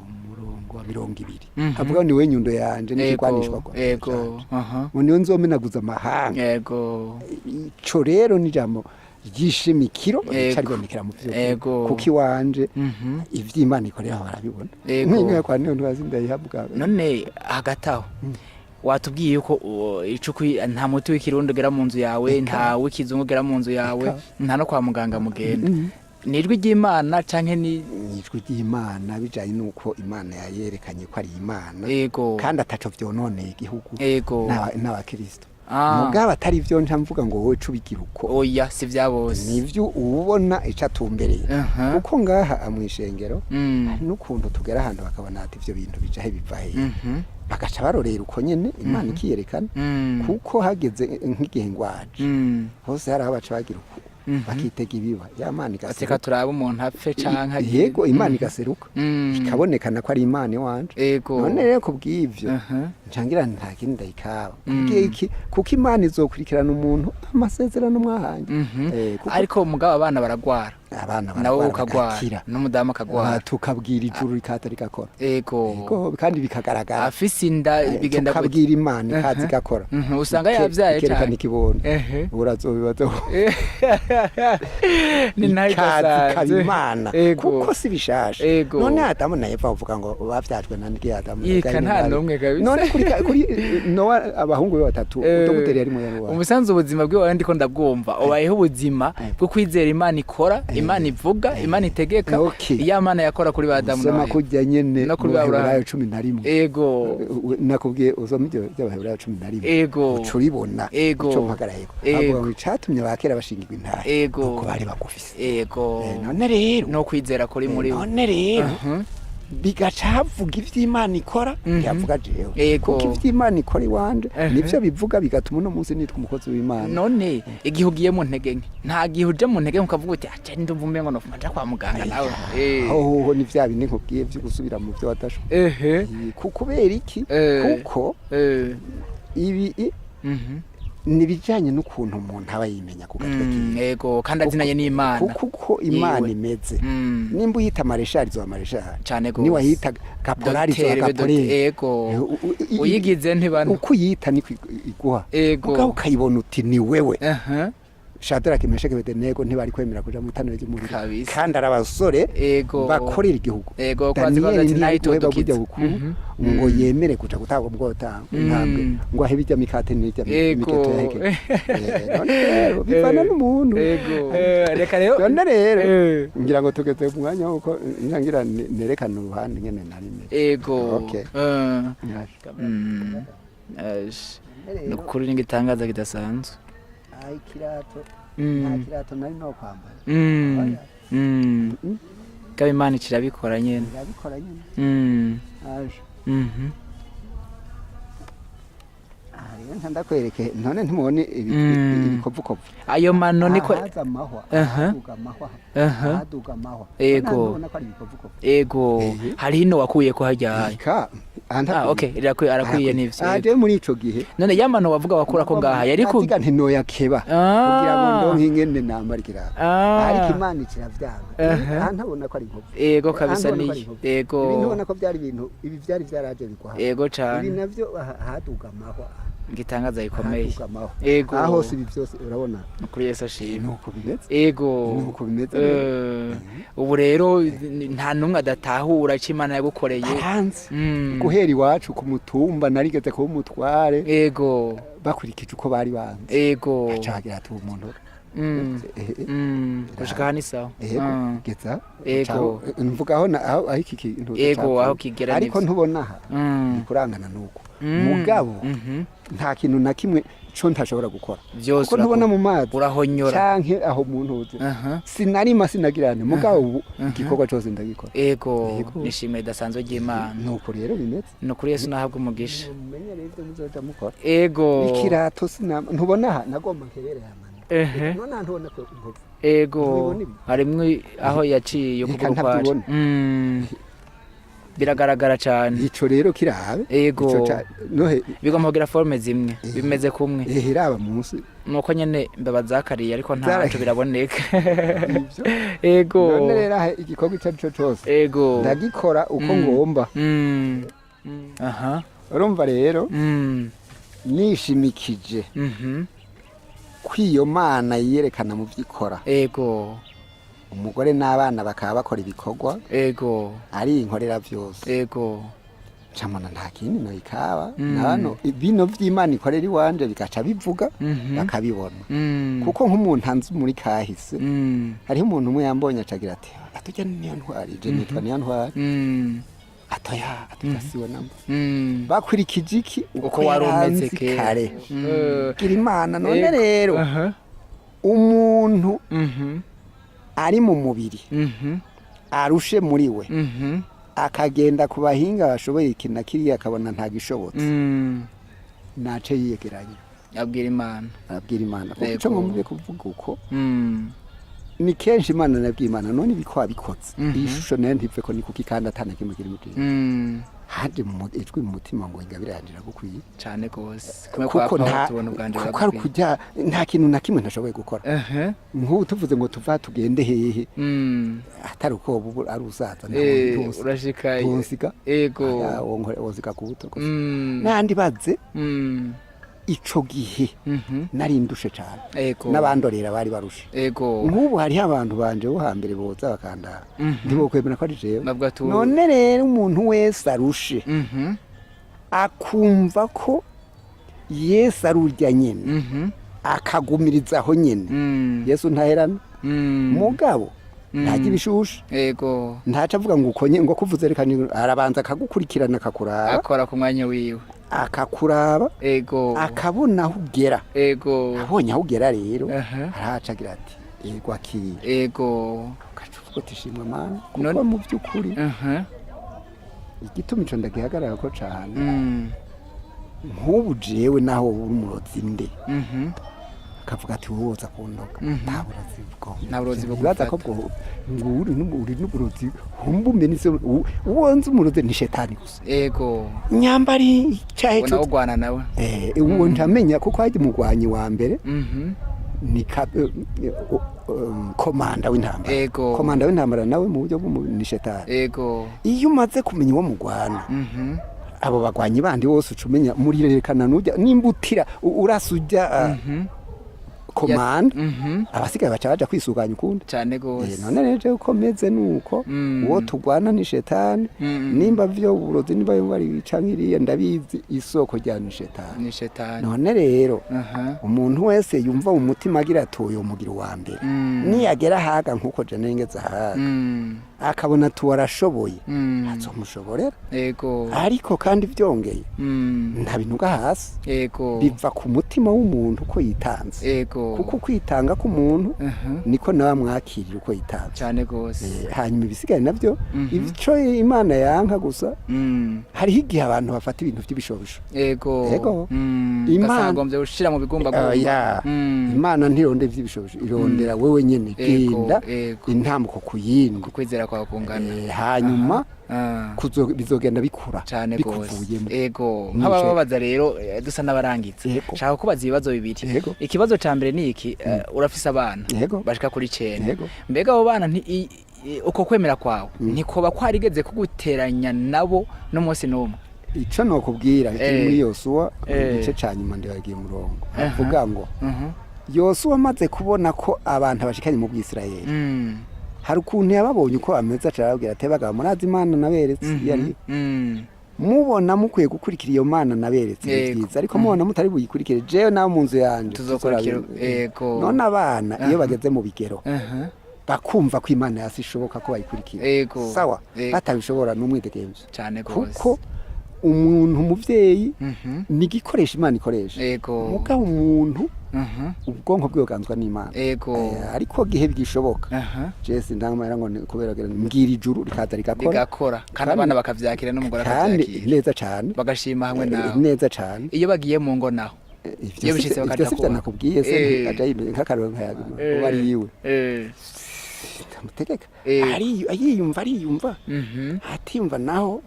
umurongo wa 20, avuga ngo niwe nyundo yanje n'ikigwanishwa canje, ngo niwe nzomenaguza amahanga. Ico rero ni ijambo Ry'ishimikiro rica Ego. ribonekera mu vyo, Ego. kuko iwanje ivy'Imana ikorera barabibona. Nk'inka kwa niyo ntubazi ndayihabwa. None hagati aho watubwiye yuko icukwi nta muti w'ikirundi ugera mu nzu yawe, nta w'ikizungu ugera mu nzu yawe, nta no kwa muganga mugenda. Ni ijwi ry'Imana canke ni Ijwi ry'Imana bijanye n'uko Imana yayerekanye ko ari Imana, kandi ataco vyononeye igihugu n'abakristo. Mugabo atari vyo nca mvuga ngo wowe cubigira uko. Oya, si vya bose. Nivyo ubona ico atumbereye, kuko ngaha mw'ishengero hari n'ukuntu tugera ahantu bakabona ati ivyo bintu bija he, biva hehe, bagaca barorera uko nyene Imana ikiyerekana, kuko hageze nk'igihe ngwaje, hose hari aho baca bagira uku, bakitega ibiba, ya Mana Reka igaseruka. turabe umuntu apfe canke agire. Yego, Imana igaseruka, ikabonekana ko ari Imana iwanje. None rero kubw'ivyo, ncangira nta kindi ndayikaba kubwiye iki, kuko Imana izokurikirana umuntu amasezerano mwahanye. Kuko Ariko mugabo abana baragwara. Abana Nawe baragwara ukagwara, bagakira. n'umudamu akagwara. Tukabwira ijuru rikaza rigakora. Yego, kandi bikagaragara. Afise inda bigenda gute? Tukabwira Imana ikaza igakora. Usanga yavyaye ikerekana cane. ikibondo. Urazobibaza. Ni nayo Ikaza ikaba idasanzwe. Imana, kuko si bishasha. None Adamu na Eva uvuga ngo bavyajwe na ndya Adamu na Yika Kayini nta na n'umwe kabisa. None kuri Nowa abahungu be batatu, dogiteri yari mu yaruwa. Umusanzu ubuzima bwiwe ndiko ndabwumva, ubayeho ubuzima bwo kwizera Imana ikora, Imana ivuga, Imana itegeka. Ya Mana yakora kuri ba Adamu Usoma na Eva. kujya nyene No kuri mu ba Aburahamu. Baheburayo 11. Nakubwiye usoma ibyo by'Abaheburayo 11, uca uribona ico mpagarayeko. Avuga ngo icatumye abakera bashingirwa intahe nuko bari bagufise. None rero No kwizera kuri muri we. None rero bigaca havuga ivy'Imana ikora, ntiyavuga jewe, kuko ivy'Imana ikora iwanje nivyo bivuga, bigatuma uno munsi nitwa umukozi w'Imana. None igihe ugiye mu ntege nke, nta gihe uje mu ntege nke ukavuga uti aje ndumva umengo nofuma nja kwa muganga nawe? Hoho ni vya bindi nkubwiye vyo gusubira mu vyo wadashwe. Kubera iki? Kuko ibi ni ibijanye n'ukuntu umuntu aba yimenya ku gatwe kiwe. Ego, kandi azinanye n'Imana. Kuko uko Imana Yiwe. imeze, nimba uyita mareshali izoba mareshali, Cane gose. niwayita kaporali izoba Dogiteri be kaporali. Ego. Uyigize ntibana. Uko uyita niko iguha. Mugabo ukayibona uti ni wewe. Shadraki, Meshaki, Abedenego ntibari kwemera kuja mu itanura ry'umuriro, kandi ari abasore bakorera igihugu. Ego, kwazi Daniyeli baza ati ntiyari nayo guheba itodukiza. burya bukuru ngo yemere kuja gutangwa mu ntambwe, ngo ahe ibijya mikate n'irya miketo yaheke. None rero bivana n'umuntu. Ego. Reka rero. None rero ngira ngo tugeze mu mwanya wuko ngira nerekane uruhande nyene nari meze. Okay. Ni ukuri n'igitangaza kidasanzwe. Ai, ikirato, nta kirato nari no kwambara. Kaba Imana kirabikora nyene. Irabikora nyene. Aje. Aha rero nca ndakwereke, none ntimubone ibikovukovu? Ayo mano niko Ahaza amahwa, ahaduga amahwa, ahaduga amahwa. None ntubona ko ari ibikovukovu? Ego. Hari hino wakuye ko harya. Ika. Ah, okay, irakwiye, arakwiye nivyo. Ah, je muri ico gihe None ya mano wavuga wakura ko ngaha yari ku Naziga nti noyakeba kugira ngo ndonke ingene nambara ikirato. Ariko Imana ikiravyanga. Aha ntabona ko ari inkovu? Ego kabisa. Aha ntubona ko ari Niyo. inkovu? Ego. Ibi ntubona ko byari ibintu, ibi byari byaraje bigwa hano? Ego Ibi cane. navyo ahaduga amahwa. Igitangaza gikomeye. Ahaduga amahwa. Ego. Aha hose ibi byose urabona. Kuri Yesu ashimwe. Nuko bimeze. Ego. Nuko bimeze. Ubu rero nta n'umwe adatahura icyo Imana yagukoreye. Baranzi. Guhera iwacu ku mutumba narigeze kuba umutware, bakurikije uko bari banzi. Baca bagira ati uwo muntu Gushika hano isawa. Ego, geza. Ego. Mvuga aho aho iki kintu Ego, capfuye. aho kigera Ariko nivyo. ntubona aha? Ni kurangana nuko. Mugabo nta kintu na kimwe co ntashobora gukora, Vyose kuko ntubona mu mazi urahonyora. canke aho mu ntuze? Sinarima, sinagirane, mugabo ubu igikorwa cose ndagikora. Ego. Ego. Nishimwe ridasanzwe ry'Imana. Nuko rero bimeze. Ni ukuri Yesu nahabwa umugisha. Mumenye rero ivyo muzoja mukora. Ego. Ikirato sinama, ntubona aha nagomba nkebere yamana? None aha ntubona ko inkovu? Ego. Ntubibona ibi? Harimwo aho yaciye Reka ukuguru kwacu. ntabyibona. Biragaragara cane. Ico rero kirabe. Ego. Ico nohe. Bigomba kugira forme zimwe, bimeze kumwe. Iraba munsi. Nuko nyene mbeba zakariye, ariko ntaco biraboneka. Ivyo. Ego. None rero aha igikorwa ico arico cose ndagikora uko ngomba. Aha. Urumva rero, nishimikije Kw'iyo Mana yiyerekana mu vyikora, umugore n'abana bakaba bakora ibikorwa, ari inkorera vyose, camona nta kindi noyikaba nabano bino vy'Imana ikorera iwanje bigaca bivuga, bakabibona. Kuko nk'umuntu anzi muri kahise, hariho umuntu umwe yambonye acagira ati: "Atujya niyo ntwari, je nitwa niyo ntwari." Atoya, atujya siwe namba. Bakurikije iki? Uko wari umeze yaranzi kera. Kare. Gira Imana none. Rero umuntu ari mu mubiri, arushe muri we, akagenda ku bahinga bashoboye iki na kiriya, akabona ntagishobotse, nace yiyegeranya. Abwira Imana. Arabwira Imana, kuko ico ngombye kuvuga uko, ni kenshi Imana nabwiye Imana: "None ibiko wabikoze, iyi shusho nayo ntive ko ni kuki kandi atana kimwe kiri muri haje mu ijwi mu mutima ngo ingabire yanje iragukwiye." Cane gose, kumwe kwa Kuko Pawulo nta tubona ubwanje kuko ari buragukwiye. kujya nta kintu na kimwe ntashoboye gukora. Nk'ubu tuvuze ngo tuva tugende hehe, atari uko ubu ari usaza, Urashika. ntusiga. Wonsiga ku buto gusa. N'andi baze ico gihe nari ndushe cane, n'abandorera bari barushe. Nk'ubu hariho abantu banje bo hambere boza bakandara, ntibokwemera ko ari jewe. Bavuga ati None rero umuntu wese arushe, akumva ko Yesu ari urya nyene, akagumiriza aho nyene, Yesu ntaherana. Mugabo ntajya ibishushe, ntaca avuga ngo ukonye ngo kuvuze reka arabanza akagukurikirana, akakuraba. Akora ku mwanya wiwe. Akakuraba, akabona aho ugera. Abonye aho ugera rero, arahaca agira ati: "Yego, akira." Ugaca uvuga uti: "Shimwa Mana," kuko mu by'ukuri igituma ico ndagihagarara ko cane, nk'ubu jewe naho uri umurozi nde, akavuga ati: "Wowe woza kundoga," nta burozi bwo Nta burozi bwo Bibaza ko gufata. bwo ngo uri n'uburozi humbume nise uwonze umurozi ni shetani gusa. Nyambari icyahe Ubona ugwana nawe. Uwo ntamenya, kuko hajya umugwanyi wa mbere ni komanda w'intambara. Komanda w'intambara nawe mu buryo ni shetani. Iyo umaze kumenya uwo mugwana, abo bagwanyi bandi bose uca umenya murirekana nujya nimba utira urasa ujya komanda, abasigaye baca baja kwisuganya ukundi. Cane gose. None rero jewe uko meze nuko uwo tugwana ni shetani. Nimba vyo uburozi, nimba bari canke iriya, ndabizi isoko rya ni shetani. Ni shetani. None rero umuntu wese yumva mu mutima agira ati: "Uyu mugira uwa mbere," niyagera ahaga nkuko je nengeze ahaga, akabona tuwo arashoboye, azomushoborera. Ariko kandi byongeye, nta binuga hasi, biva ku mutima w'umuntu uko yitanze, kuko kwitanga k'umuntu niko nawe amwakirira uko yitanze. Cane gose. Hanyuma ibisigaye nabyo, ico Imana yanka gusa, hariho igihe abantu bafata ibintu by'ibishobisho. Yego. Ugasanga agombye gushira mu bigumbagumba. Oya. Imana ntirondera iby'ibishobisho, irondera wewe nyene genda intambuko ku yindi. Kukwizera kwawe kungana. Hanyuma bizogenda bikura Cane gose. bikuvuyemo. Ego. Nico. Nk'abababaza rero, dusa n'abarangiza, shaka kubaza ibibazo bibiri. Ikibazo ca mbere ni iki: urafise abana bashika kuri 9. Mbega abo bana uko kwemera kwawe ntikoba kwarigeze kuguteranya nabo n'umunsi n'umwe? Ico nokubwira kiri muri Yosuwa, igice ca nyuma, ndibagiye umurongo, avuga ngo Yosuwa amaze kubona ko abantu bashikanye mu Bwisirayeli, hari ukuntu yababonye uko bameze, aca arababwira ati: "Bagabo, murazi Imana naberetse iyo ariyo? Mubona mukwiye gukurikira iyo Mana naberetse, ni byiza, ariko mubona mutari buyikurikire, jewe nawe mu nzu yanje Tuzokurikira." None abana iyo bageze mu bigero, bakumva ko Imana yasi ishoboka ko bayikurikira, sawa. Batabishobora n'umwidegemvyo, Cane gose. kuko umuntu umuvyeyi ni igikoresho Imana ikoresha. Mugabo umuntu, ubwonko bwiwe bwanzwa n'Imana. Ariko gihe bigishoboka, jesi ndangamara ngo kubera mbwira ijuru rikaza rigakora. Rigakora, kandi abana bakavyakira n'umugore Kandi akavyakira. neza cane. Bagashima hamwe nawe. Neza cane. Iyo bagiye mu ngo naho, Ivyo iyo bishitse ivyo bakaja sivyo kuba. nakubwiye se, aja yimeze nk'akaroro nkayaga kuba ari iwe, ndamutegeka. Ariyumva, ariyumva, atiyumva naho,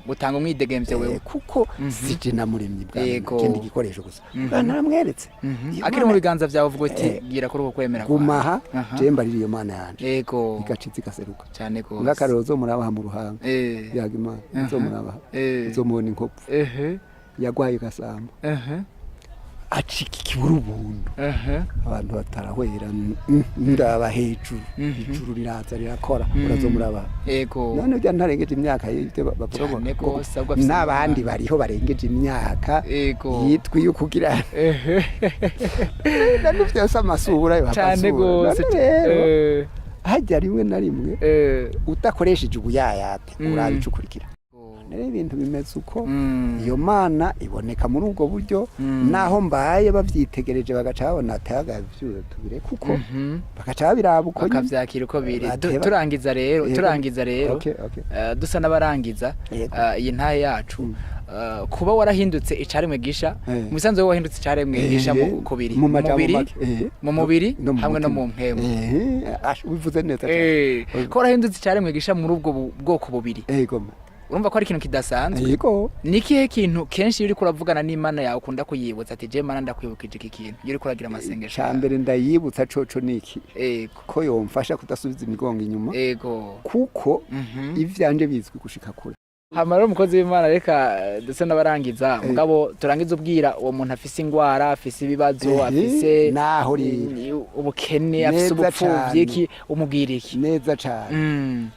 Utanga umwidegemvyo wewe. Kuko sije namuremye bwa kindi gikoresho gusa. Bwa naramweretse. Iyo Akiri mu biganza vyawe uvuga uti: "Gira kuri uko kwemera kwawe." Guma aha, je mbarira iyo Mana yanje, igaca igaseruka. Cane gose. Nk'akaroro, uzomurabaha mu ruhanga, yaga Imana, uzomurabaha, uzomubona inkovu yagwaye ugasamba. Acika ikiburubundu. Abantu batarahwera, ndaba hejuru, ijuru riraza rirakora, urazomuraba. None urya ntarengeje imyaka y'ibyo bavuga ngo Cane gose, ahubwo afise n'abandi umwana. Bariho barengeje imyaka yitwa iyo kugira none vyose amasura yo Cane amasura. gose. None rero hajya rimwe na rimwe udakoresheje ubuyayate, uraba ico ukurikira. Rero ibintu bimeze uko, iyo mana iboneka muri ubwo buryo. Naho mbaye bavyitegereje bagaca babona ati agavyura tubire, kuko bagaca babiraba uko nyene. Bakavyakira uko biri. Bateba. Turangiza rero, turangiza rero, dusa n'abarangiza iyi ntahe yacu, kuba warahindutse icaremwe gisha, mu bisanzwe wowe wahindutse icaremwe gisha mu kubiri, mu majambo mubiri, make. Mu mubiri No mu hamwe no mutima. mu mpemu. Ubivuze neza cane. Ko warahindutse icaremwe gisha muri ubwo bwoko bubiri, Ego. urumva ko ari ikintu kidasanzwe. Ni ikihe kintu kenshi iyo uriko uravugana n'Imana yawe ukunda kuyibutsa, ati: "Je Mana, ndakwibukije iki kintu", iyo uriko uragira amasengesho Ca yawe? mbere ndayibutsa coco niki? Ko yomfasha kudasubiza imigongo inyuma, kuko ivyanje bizwi gushika kure. Hama rero, umukozi w'Imana, reka ndetse n'abarangiza, mugabo turangiza ubwira uwo muntu afise ingwara, afise ibibazo, afise Naho rero ubukene, afise Neza ubupfuvyi, cane. iki umubwira iki? Neza cane.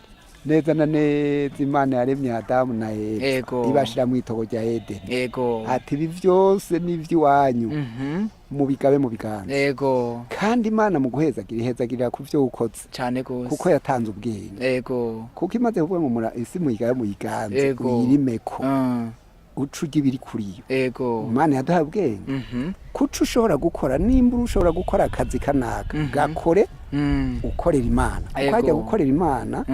Neza na neza, Imana yaremye Adamu na Eva, ibashira mw'itogo rya Edeni, ati: "Ibi vyose ni ivy'iwanyu, mubigabe mu biganza." Kandi Imana mu guhezagira ihezagirira ku vyo ukoze, Cane gose. kuko yatanze ubwenge. Kuko imaze kuvuga ngo mura isi muyigabe muyiganze, uyirimeko, uca urya ibiri kuri yo. Imana yaduhaye ubwenge, kuco ushobora gukora, nimba ushobora gukora akazi kanaka, gakore ukorera Imana, kuko hajya gukorera Imana,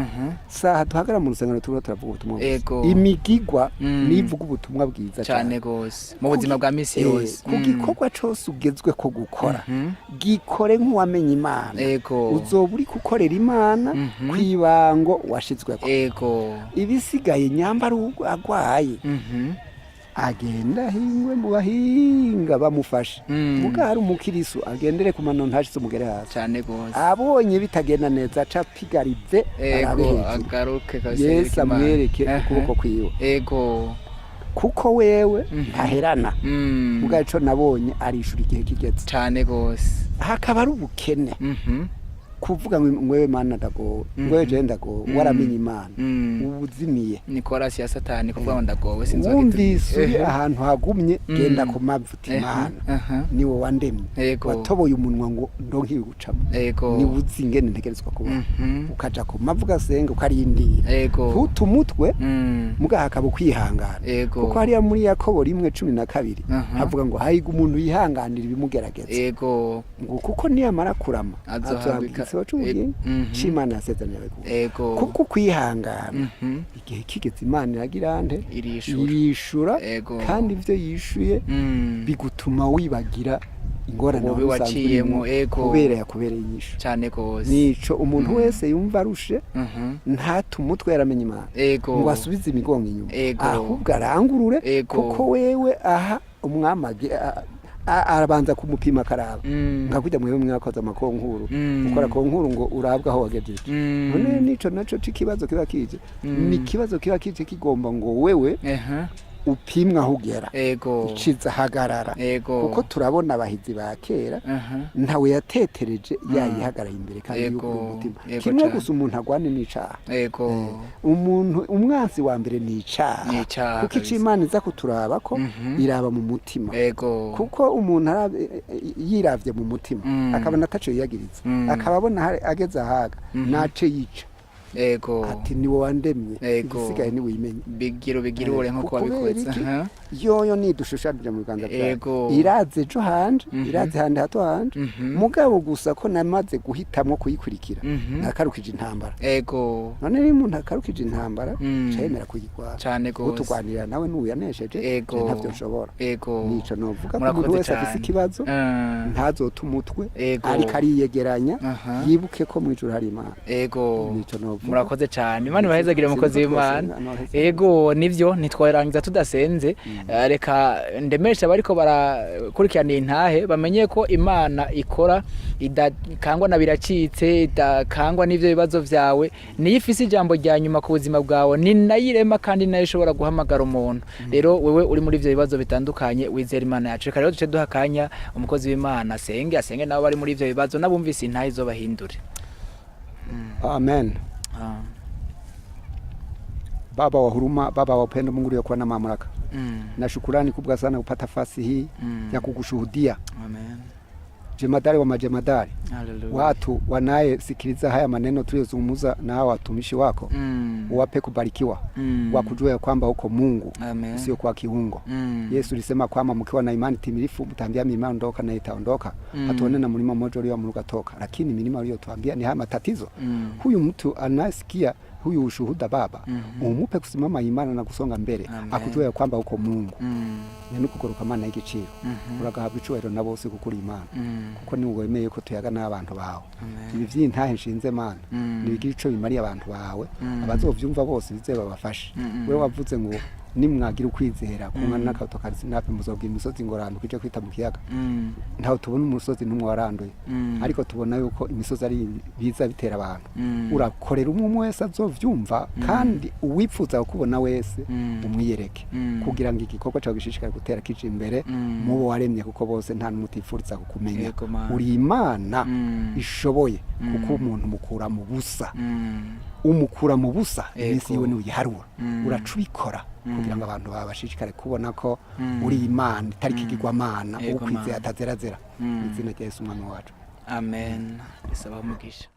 saha duhagara mu rusengero turiko turavuga ubutumwa bwiza. Imigigwa nivuga ubutumwa bwiza Cane cane gose, mu buzima bwa misi yose. Ku gikorwa cose ugezwe ko gukora, gikore nk'uwamenye Imana. Uzoba uri gukorera Imana kw'ibango washizweko. Ibisigaye, nyambara agwaye, agenda hingwe mu bahinga bamufashe. Muga hari umukirisu agendere ku mano ntashitse umugere hasi. Cane gose. Abonye bitagenda neza, aca pigarive, arabe hejuru, Agaruke kabisa, Yesu yereke Imana. amwereke ukuboko kwiwe, kuko wewe ntaherana. Muga ico nabonye, arishura igihe kigeze. Cane gose. Hakaba ari ubukene, kuvuga ngo: "Ngwewe Mana ndagowe, ngwewe je ndagowe", waramenye Imana, ubuzimiye. Ni korasi ya Satani kuvuga ngo ndagowe, sinzi. Wumvise uri ahantu hagumye, genda ku mavuta. Imana niwe wandemye, watoboye umunwa ngo ndonke ibigucamo, niwe uzi ingene ntegerezwa kuba. Ukaja ku mavu, ugasenga, ukarindira, ntute umutwe. Muga hakaba ukwihangana, kuko hariya muri Yakobo 1:12 havuga ngo: "Hayiga umuntu yihanganira ibimugerageza", ngo kuko niyamara kurama azohabwa azohabwa igisibo c'ubugingo c'Imana yasezeraniye abagabo. Kuko ukwihangana, igihe kigeze Imana iragira nte? Irishura. Irishura. Kandi ivyo yishuye bigutuma wibagira ingorane ububi wari usanzwe waciyemwo, urimwo, kubera yakubereye inyishu. Cane gose. Nico umuntu wese yumva arushe, ntate umutwe, yaramenye Imana, ngo asubize imigongo inyuma, ahubwo arangurure, kuko wewe aha umwami arabanza kumupima akaraba, nka kurya mwebwe mwakoze amakonkuru, ukora konkuru ngo urabwe aho wagejeje. None nico naco c'ikibazo kiba kije, ni ikibazo kiba kije kigomba ngo wewe upimwe aho ugera, iciza hagarara, kuko turabona abahizi ba kera, ntawe yatetereje yayihagarara imbere kandi yuguruye umutima. Kimwe gusa umuntu agwane n'icaha. Umuntu umwansi wa mbere ni icaha, Ni icaha kuko ico kabisa. Imana iza kuturaba ko iraba mu mutima, kuko umuntu yiravye mu mutima, akabona ataco yiyagiriza, akaba abona ageze ahaga nace yica, ati: "Niwe wandemye, ibisigaye niwimenye." Bigira ubigirure nkuko Kubera wabikoze. iki? Yoyo nidushushanyije mu biganza byawe, iraze ejo hanje, iraze hande hato hanje. Mugabo gusa ko namaze guhitamwo kuyikurikira, nakarukije intambara. None iyo umuntu akarukije intambara, ca yemera kuyigwara. Cane gose. Utugwanirira nawe nuyanesheje, je ntavyo nshobora. Nico novuga ko Murakoze umuntu wese afise cane. ikibazo, ntazote umutwe, ariko ariyegeranya, yibuke ko mw'ijuru hari Imana. Nico novuga. Novuga. Murakoze cyane, Imana ibahezagire, Sinzi mukozi ko w'Imana. twosenga, noheza. Ego, nivyo, ntitwarangiza tudasenze. Reka ndemesha abariko barakurikirana iyi ntahe bamenye ko Imana ikora idakangwa na biracitse, idakangwa n'ivyo bibazo vyawe. Niyo ifise ijambo rya nyuma ku buzima bwawe, ni nayo irema kandi nayo ishobora guhamagara umuntu. Rero wewe uri muri ivyo bibazo bitandukanye, wizera Imana yacu. Reka rero duce duha akanya umukozi w'Imana asenge, asenge nabo bari muri ivyo bibazo n'abumvise intahe izobahindure. Amen. Baba wa huruma, Baba wa upendo, Mungu uliokuwa na mamlaka, na shukurani kubwa sana kupata nafasi hii ya kukushuhudia. Amen. Jemadari wa majemadari, Hallelujah. watu wanayesikiliza haya maneno tuliyozungumza na hawa watumishi wako, uwape kubarikiwa, wakujua ya kwamba uko Mungu Amen. usiokuwa kiungo. Yesu ulisema kwamba mkiwa na imani timilifu mtaambia milima ondoka na itaondoka. Hatuone na mlima mmoja ulioamruka toka, lakini milima uliyotuambia ni haya matatizo. Huyu mtu anasikia huyu ushuhuda, Baba, umupe kusimama imara na kusonga mbere. Amen. Akujua ya kwamba uko Mungu nukugoroka Mana y'igiciro, uragahabwa icubahiro na bose kuko uri Imana, kuko ni wemeye ko tuyaga n'abantu bawe. Amen. Ibi vy'intahe nshinze, Mana, nibigira ico bimariye abantu bawe, abazovyumva bose bize babafashe. Wewe wavuze ngo nimwagira ukwizera kungana n'akabuto ka sinapi, muzobwira imisozi ngo randuka ije kwita mu kiyaga. Ntaho tubona umusozi n'umwe waranduye, ariko tubona yuko imisozi ari biza bitera abantu. Urakorera umwe umwe wese azovyumva, kandi uwipfuza kukubona wese umwiyereke, kugira ngo igikorwa cyawe gishishikare gutera kija imbere mubo waremye, kuko bose nta n'umwe utifuriza kukumenya. Yego, Mana. Uri Imana ishoboye, kuko umuntu mukura mu busa, umukura mu busa, iminsi yiwe niuyiharura. Uraca ubikora kugira ngo abantu babashishikare kubona ko uri Imana itari ikigirwamana, Yego, ukwizeye Mana. atazerazera. Mu izina rya Yesu Umwami wacu. Amen. Isaba umugisha.